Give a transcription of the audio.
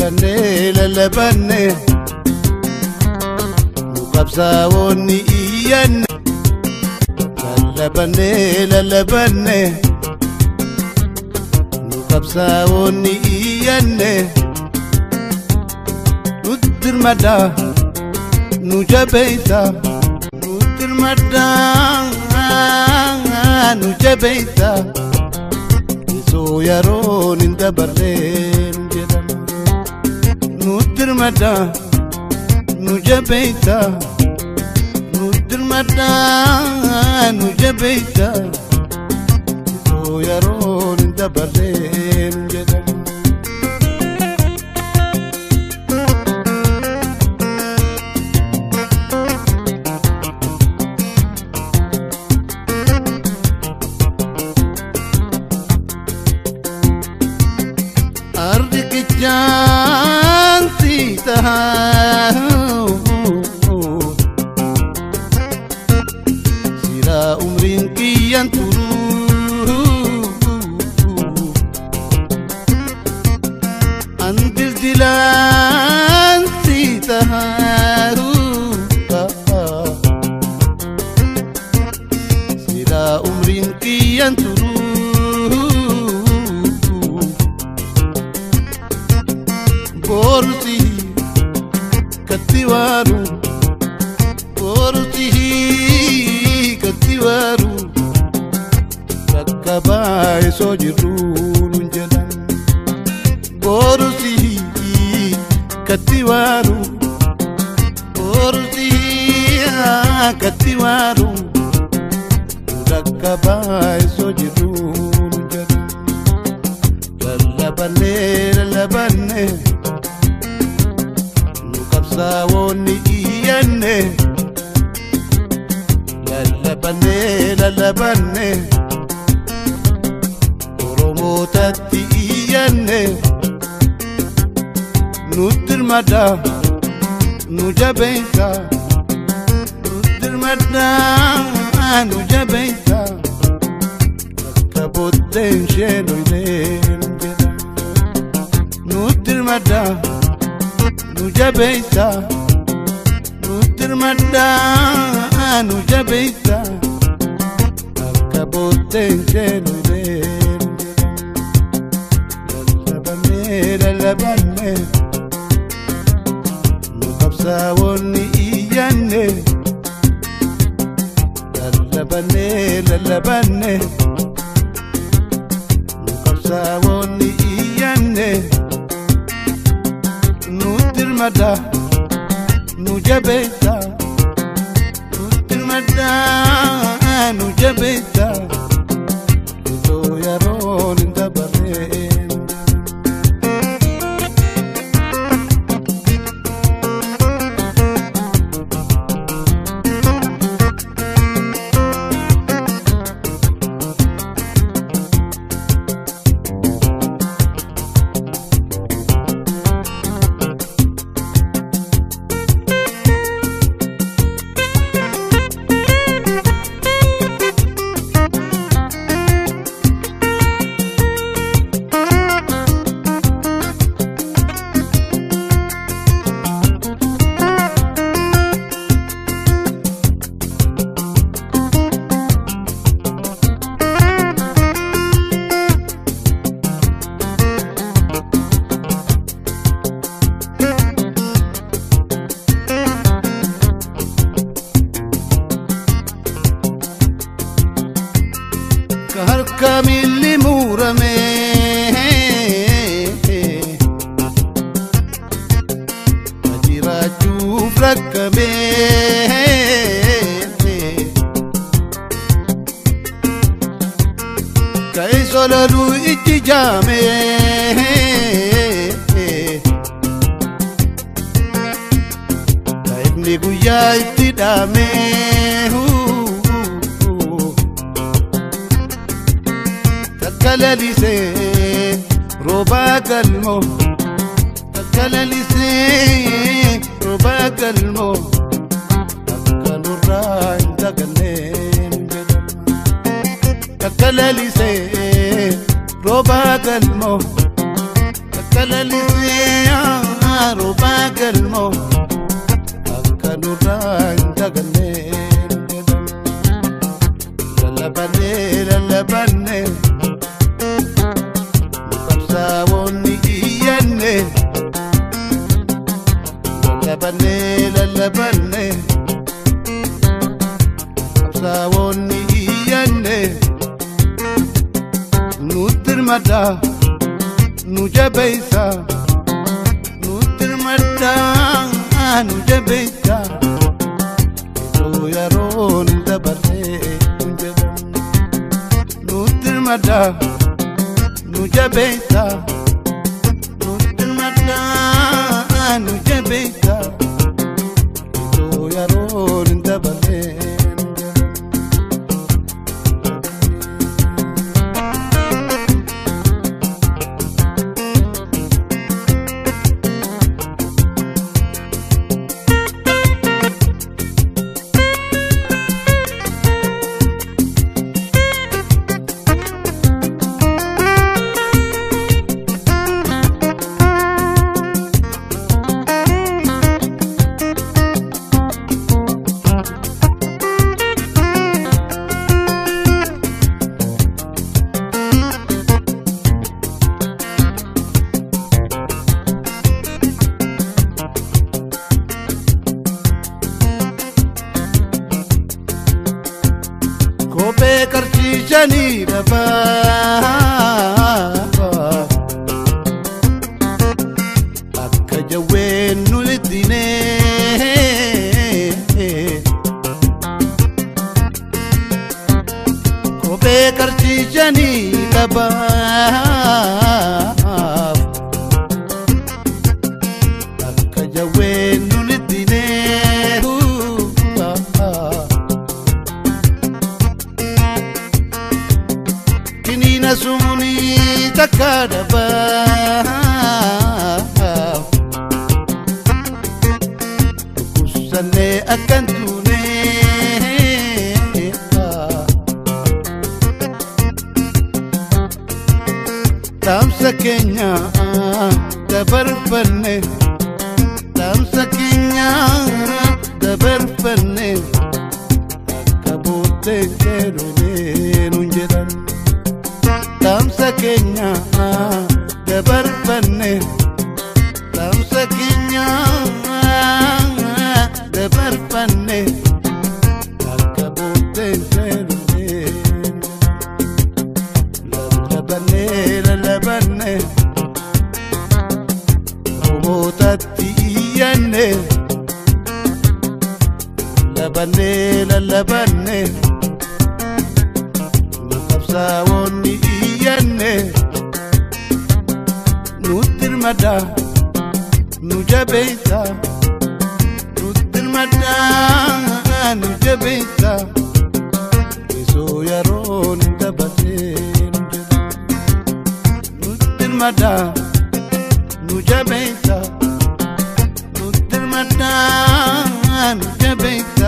Lallabanne lallabanne nu qabsaa'onni iyyanne. Lallabanne lallabanne nu qabsaa'onni iyyanne. Nu dirmadhaa nu jabeessaa nu dirmadhaa nu jabeessaa osoo yeroon hin dabarreen jedhama. Nu dirmadhaa nu jabeessaa nu dirmadhaa nu jabeessaa osoo yeroon hin dabarreen jedhama. Ardi tahu sira umrin kiyan turu andil dilan si tahu sira umrin kiyan turu Borti katiwaru borti katiwaru rakkabaay soo jirru nun jedhan borti katiwaru borti katiwaru rakkabaay soo jirru nun jedhan lallabanne lallabanne qabsaa'onni iyyanne lallabanne lallabanne Oromootatti iyyanne nu dirmadhaa nu jabeessaa nu dirmadhaa nu jabeessaa akka booddeen isheen oyneen jedha nu dirmadhaa nu jabeessaa nu dirmadhaa nu jabeessaa akka booddeen isheen oyneen lallabanne lallabanne nu qabsaa'onni iyyanne lallabanne lallabanne nu qabsaa'onni iyyanne nu dirmadhaa nu jabeessaa nu dirmadhaa nu jabeessaa osoo yeroon hin dabarreen. Harka miilli murame jiraachuuf rakkame ka'ee solaluu ijji jaame ifni guyyaa itti dhaame. Takka lalisee roobaa galmoo takka lalisee roobaa galmoo akka nurraa hin daganneen jedhama. Takka lalisee roobaa galmoo Takka lalisee roobaa galmoo akka nurraa hin dagannee jedhan. Lallabannee lallabannee nu qabsaa'onni iyyanne. Lallabannee lallabannee qabsaa'onni iyyanne. Nutti hirmaadhaa nu jabeessaa, nutti hirmaadhaa nu jabeessaa, iddoo yeroon dabarree hin jedhan. Nutti hirmaadhaa nu jabeessaa, nutti hirmaadhaa nu jabeessaa, iddoo yeroon dabarree hin jedhan. Kophee qarshii shanii dhabaa akka jawween nu ittinee. Kophee qarshii shanii dhabaa akka jawween nu ittinee. Kiniina sumuni takka dhabaaf dhukkubsannee akkan tuune. Dhaamsa keenya dabarfanne, dhaamsa keenya dabarfanne, akka booddee jedhee nuun jedhan. Dhaamsa keenya dabarfanne, dhaamsa keenya dabarfanne, akka booddee jedhee. Lallabannee lallabannee Oromootatti iyyanne. Lallabannee lallabannee nu qabsaa'onni iyyanne. Nutti hirmaadhaa nu jabeessaa, nutti hirmaadhaa nu jabeessaa, osoo yeroon dabarree nu jedha. Nutti hirmaadhaa nu jabeessaa, nutti hirmaadhaa nu jabeessaa.